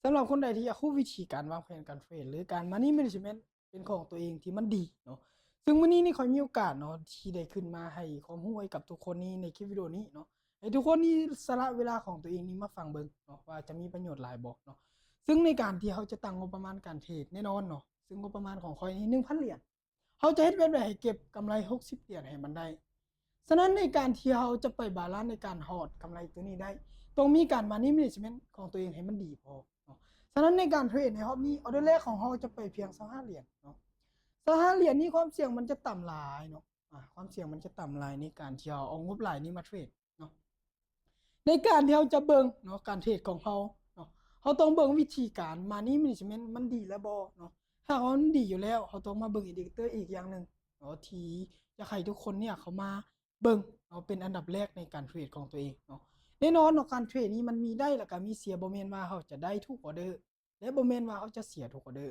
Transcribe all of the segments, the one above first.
ສຳລັບຄົນໃດທີ່ຢາກຮູ້ວິທີການວາງແຜນການເທຣດ ຫຼື ການ Money Management ເປັນຂອງຕົວເອງທີ່ມັນດີເນາະ, ຊຶ່ງມື້ນີ້ນີ້ຂ້ອຍມີໂອກາດເນາະ ທີ່ໄດ້ຂຶ້ນມາໃຫ້ຄວາມຮູ້ໃຫ້ກັບທຸກຄົນນີ້ໃນຄລິບວິດີໂອນີ້ເນາະ, ໃຫ້ທຸກຄົນນີ້ສະຫຼະເວລາຂອງຕົວເອງນີ້ມາຟັງເບິ່ງເນາະ ວ່າຈະມີປະໂຫຍດຫຼາຍບໍ່ເນາະ. ຊຶ່ງໃນການທີ່ເຮົາຈະຕັ້ງງົບປະມານການເທຣດ ແນ່ນອນເນາະ, ຊຶ່ງງົບປະມານຂອງຂ້ອຍນີ້ໜຶ່ງພັນຫຼຽນ, ເຮົາຈະເຮັດແບບໃດໃຫ້ເກັບກຳໄລຫົກສິບຫຼຽນໃຫ້ມັນໄດ້. ສະນັ້ນໃນການທີ່ເຮົາຈະໄປບາລານໃນການຮອດກຳໄລຕົວນີ້ໄດ້ ຕ້ອງມີການ Money Management ຂອງຕົວເອງໃຫ້ມັນດີພໍເນາະ. ສະນັ້ນໃນການເທຣດໃນຮອບນີ້ ອອເດີແລກຂອງເຮົາຈະໄປພຽງຊາວຫ້າຫຼຽນເນາະ. ຊາວຫ້າຫຼຽນນີ້ຄວາມສ່ຽງມັນຈະຕ່ຳຫຼາຍເນາະ, ອາ ຄວາມສ່ຽງມັນຈະຕ່ຳຫຼາຍໃນການທີ່ເຮົາເອົາງົບຫຼາຍນີ້ມາເທຣດເນາະ. ໃນການທີ່ເຮົາຈະເບິ່ງເນາະ ການເທຣດຂອງເຮົາເນາະ, ເຮົາຕ້ອງເບິ່ງວິທີການ Money Management ມັນດີແລ້ວບໍ່ເນາະ. ຖ້າວ່າມັນດີຢູ່ແລ້ວ ເຮົາຕ້ອງມາເບິ່ງ Indicator ອີກຢ່າງໜຶ່ງເນາະ ທີ່ຢາກໃຫ້ທຸກຄົນເນຍເຂົ້າມາເບິ່ງເນາະ ເປັນອັນດັບແລກໃນການເທຣດຂອງຕົວເອງເນາະ. ແນ່ນອນເນາະ ການເທຣດນີ້ມັນມີໄດ້ ແລ້ວກະມີເສຍ, ບໍ່ແມ່ນວ່າເຮົາຈະໄດ້ທຸກອອເດີ ແລະ ບໍ່ແມ່ນວ່າເຮົາຈະເສຍທຸກອອເດີ.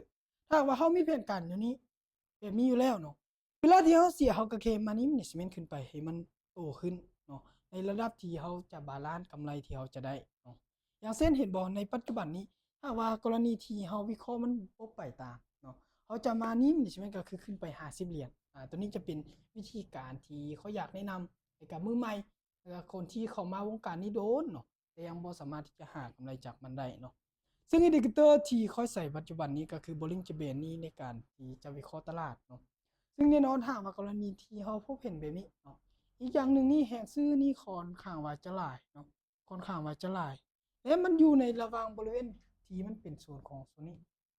ຖ້າຫາກວ່າເຮົາມີແຜນການຢູ່ນີ້ ແບບນີ້ຢູ່ແລ້ວເນາະ, ເວລາທີ່ເຮົາເສຍ ເຮົາກໍແຄ່ Money Management ຂຶ້ນໄປໃຫ້ມັນໂຕຂຶ້ນເນາະ ໃນລະດັບທີ່ເຮົາຈະບາລານກຳໄລທີ່ເຮົາຈະໄດ້ເນາະ. ຢ່າງເຊັ່ນ ເຫັນບໍ່ ໃນປັດຈຸບັນນີ້ ຖ້າວ່າກໍລະນີທີ່ເຮົາວິເຄາະມັນບໍ່ໄປຕາມເນາະ, ເຮົາຈະ Money Management ກໍຄືຂຶ້ນໄປຫ້າສິບຫຼຽນ. ອາ ຕົວນີ້ຈະເປັນວິທີການທີ່ຂ້ອຍຢາກແນະນຳໃຫ້ກັບມືໃໝ່ ແລະ ຄົນທີ່ເຂົ້າມາວົງການນີ້ໂດນເນາະ ແຕ່ຍັງບໍ່ສາມາດທີ່ຈະຫາກຳໄລຈາກມັນໄດ້ເນາະ. ຊຶ່ງ Indicator ທີ່ຂ້ອຍໃຊ້ປັດຈຸບັນນີ້ກໍຄື Bollinger Band ນີ້ໃນການທີ່ຈະວິເຄາະຕະຫຼາດເນາະ. ຊຶ່ງແນ່ນອນ ຖ້າຫາກວ່າກໍລະນີທີ່ເຮົາພົບເຫັນແບບນີ້ເນາະ, ອີກຢ່າງໜຶ່ງນີ້ ແຮງຊື້ນີ້ຂ້ອນຂ້າງວ່າຈະຫຼາຍເນາະ, ຂ້ອນຂ້າງວ່າຈະຫຼາຍ ແລະ ມັນຢູ່ໃນລະຫວ່າງບໍລິເວນທີ່ມັນເປັນໂຊນຂອງໂຊນນີ້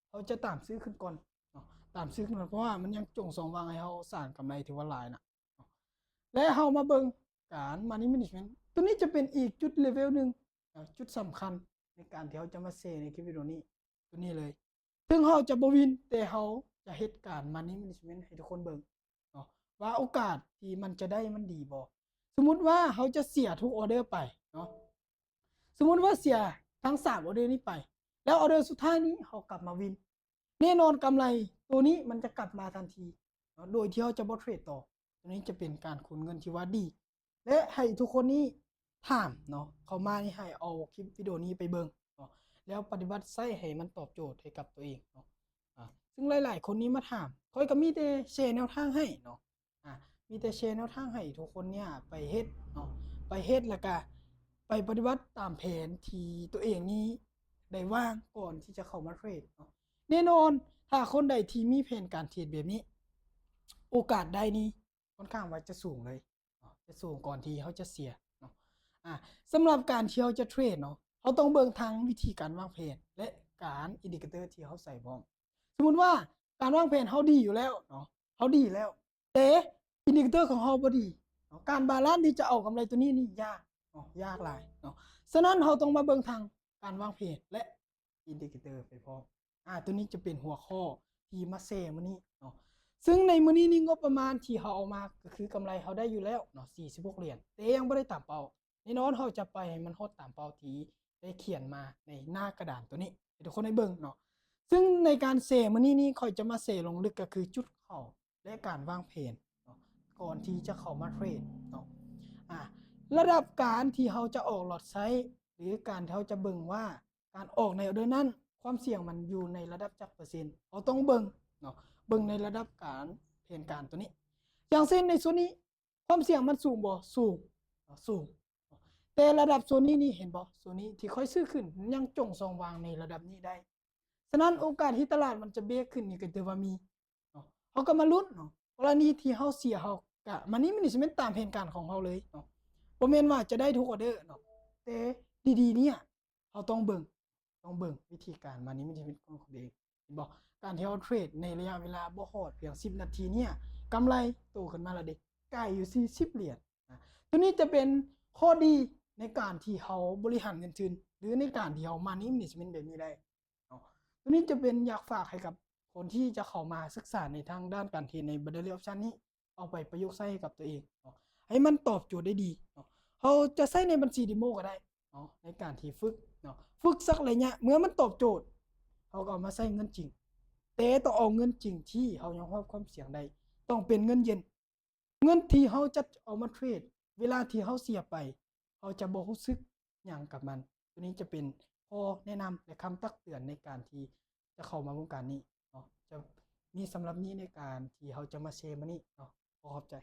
ເຮົາຈະຕາມຊື້ຂຶ້ນກ່ອນເນາະ, ຕາມຊື້ຂຶ້ນກ່ອນ ເພາະວ່າມັນຍັງຈົ່ງຊ່ອງວ່າງໃຫ້ເຮົາສ້າງກຳໄລຖືວ່າຫຼາຍນະເນາະ. ແລະ ເຮົາມາເບິ່ງການ Money Management ຕົວນີ້ຈະເປັນອີກຈຸດ level ໜຶ່ງເນາະ, ຈຸດສຳຄັນໃນການທີ່ເຮົາຈະມາແຊໃນຄລິບວິດີໂອນີ້ ຕົວນີ້ເລີຍ. ເຖິງເຮົາຈະບໍ່ວິນ ແຕ່ເຮົາຈະເຮັດການ Money Management ໃຫ້ທຸກຄົນເບິ່ງເນາະ ວ່າໂອກາດທີ່ມັນຈະໄດ້ມັນດີບໍ່. ສົມມຸດວ່າເຮົາຈະເສຍທຸກອອເດີໄປເນາະ, ສົມມຸດວ່າເສຍທັງສາມອອເດີນີ້ໄປ ແລ້ວອອເດີສຸດທ້າຍນີ້ເຮົາກັບມາວິນ, ແນ່ນອນກຳໄລໂຕນີ້ມັນຈະກັບມາທັນທີເນາະ ໂດຍທີ່ເຮົາຈະບໍ່ເທຣດຕໍ່. ໂຕນີ້ຈະເປັນການຄູນເງິນທີ່ວ່າດີ ແລະ ໃຫ້ທຸກຄົນນີ້ຖາມເນາະ ເຂົ້າມານີ້ໃຫ້ເອົາຄລິບວິດີໂອນີ້ໄປເບິ່ງເນາະ ແລ້ວປະຕິບັດໃຊ້ໃຫ້ມັນຕອບໂຈດໃຫ້ກັບຕົວເອງເນາະ. ອາ ຊຶ່ງຫຼາຍໆຄົນນີ້ມາຖາມ ຂ້ອຍກໍມີແຕ່ແຊແນວທາງໃຫ້ເນາະ, ອາ ມີແຕ່ແຊແນວທາງໃຫ້ທຸກຄົນເນຍໄປເຮັດເນາະ, ໄປເຮັດ ແລ້ວກະໄປປະຕິບັດຕາມແຜນທີ່ຕົວເອງນີ້ໄດ້ວາງກ່ອນທີ່ຈະເຂົ້າມາເທຣດເນາະ. ແນ່ນອນ ຖ້າຄົນໃດທີ່ມີແຜນການເທຣດແບບນີ້ ໂອກາດໄດ້ນີ້ ຂ້ອນຂ້າງວ່າຈະສູງເລີຍເນາະ, ຈະສູງກ່ອນທີ່ເຮົາຈະເສຍເນາະ. ອາ ສຳລັບການທີ່ເຮົາຈະເທຣດເນາະ ເຮົາຕ້ອງເບິ່ງທັງວິທີການວາງແຜນ ແລະ ການ Indicator ທີ່ເຮົາໃສ່ພ້ອມ. ສົມມຸດວ່າການວາງແຜນເຮົາດີຢູ່ແລ້ວເນາະ, ເຮົາດີແລ້ວ ແຕ່ Indicator ຂອງເຮົາບໍ່ດີເນາະ, ການບາລານທີ່ຈະເອົາກຳໄລຕົວນີ້ນີ້ຍາກເນາະ, ຍາກຫຼາຍເນາະ. ສະນັ້ນເຮົາຕ້ອງມາເບິ່ງທັງການວາງແຜນ ແລະ Indicator ໄປພ້ອມ. ອາ ຕົວນີ້ຈະເປັນຫົວຂໍ້ທີ່ມາແຊມື້ນີ້ເນາະ. ຊຶ່ງໃນມື້ນີ້ນີ້ ງົບປະມານທີ່ເຮົາເອົາມາກໍຄືກຳໄລເຮົາໄດ້ຢູ່ແລ້ວເນາະ ສີ່ສິບຫົກຫຼຽນ ແຕ່ຍັງບໍ່ໄດ້ຕາມເປົ້າ. ແນ່ນອນເຮົາຈະໄປໃຫ້ມັນຮອດຕາມເປົ້າທີ່ໄດ້ຂຽນມາໃນໜ້າກະດານຕົວນີ້ໃຫ້ທຸກຄົນໄດ້ເບິ່ງເນາະ. ຊຶ່ງໃນການແຊມື້ນີ້ນີ້ ຂ້ອຍຈະມາແຊລົງລຶກກໍຄືຈຸດເຂົ້າ ແລະ ການວາງແຜນເນາະ ກ່ອນທີ່ຈະເຂົ້າມາເທຣດເນາະ. ອາ ລະດັບການທີ່ເຮົາຈະອອກລອດໄຊ ຫຼື ການທີ່ເຮົາຈະເບິ່ງວ່າ ການອອກໃນອອເດີນັ້ນ ຄວາມສ່ຽງມັນຢູ່ໃນລະດັບຈັກເປີເຊັນ ເຮົາຕ້ອງເບິ່ງເນາະ, ເບິ່ງໃນລະດັບການແຜນການຕົວນີ້. ຢ່າງເຊັ່ນໃນໂຊນນີ້ ຄວາມສ່ຽງມັນສູງບໍ່? ສູງເນາະ, ສູງ. ແຕ່ລະດັບໂຊນນີ້ນີ້ ເຫັນບໍ່? ໂຊນນີ້ທີ່ຂ້ອຍຊື້ຂຶ້ນ ມັນຍັງຈົ່ງຊ່ອງວ່າງໃນລະດັບນີ້ໄດ້. ສະນັ້ນໂອກາດທີ່ຕະຫຼາດມັນຈະເບຣກຂຶ້ນນີ້ກໍຖືວ່າມີເນາະ, ເຮົາກໍມາລຸ້ນເນາະ. ກໍລະນີທີ່ເຮົາເສຍ ເຮົາກໍ Money Management ຕາມແຜນການຂອງເຮົາເລີຍເນາະ, ບໍ່ແມ່ນວ່າຈະໄດ້ທຸກອອເດີເນາະ. ແຕ່ດີໆເນຍ ເຮົາຕ້ອງເບິ່ງ ຕ້ອງເບິ່ງວິທີການ Money Management ຂອງຕົວເອງ ເຫັນບໍ່? ການທີ່ເຮົາເທຣດໃນໄລຍະເວລາບໍ່ຮອດພຽງສິບນາທີເນຍ ກຳໄລໂຕຂຶ້ນມາແລ້ວເດ້ ກາຍຢູ່ສີ່ສິບຫຼຽນນະ. ຕົວນີ້ຈະເປັນຂໍ້ດີໃນການທີ່ເຮົາບໍລິຫານເງິນທຶນ ຫຼື ໃນການທີ່ເຮົາ Money Management ແບບນີ້ໄດ້ເນາະ. ຕົວນີ້ຈະເປັນ ຢາກຝາກໃຫ້ກັບຄົນທີ່ຈະເຂົ້າມາສຶກສາໃນທາງດ້ານການເທຣດໃນ Binary Option ນີ້ ເອົາໄປປະຍຸກໃຊ້ໃຫ້ກັບຕົວເອງເນາະ ໃຫ້ມັນຕອບໂຈດໄດ້ດີເນາະ. ເຮົາຈະໃຊ້ໃນບັນຊີເດໂມກໍໄດ້ເນາະ ໃນການທີ່ຝຶກເນາະ, ຝຶກສັກໄລຍະ ເມື່ອມັນຕອບໂຈດ ເຮົາກໍເອົາມາໃຊ້ເງິນຈິງ. ແຕ່ຕ້ອງເອົາເງິນຈິງທີ່ເຮົາຍອມຮັບຄວາມສ່ຽງໄດ້, ຕ້ອງເປັນເງິນເຢັນ. ເງິນທີ່ເຮົາຈະເອົາມາເທຣດ ເວລາທີ່ເຮົາເສຍໄປ ເຮົາຈະບໍ່ຮູ້ສຶກຫຍັງກັບມັນ. ຕົວນີ້ຈະເປັນ ຂໍ້ແນະນຳ ແລະ ຄຳຕັກເຕືອນໃນການທີ່ຈະເຂົ້າມາວົງການນີ້ເນາະ ຈະມີສຳລັບນີ້ໃນການທີ່ເຮົາຈະມາແຊມື້ນີ້ເນາະ. ຂໍຂອບໃຈ.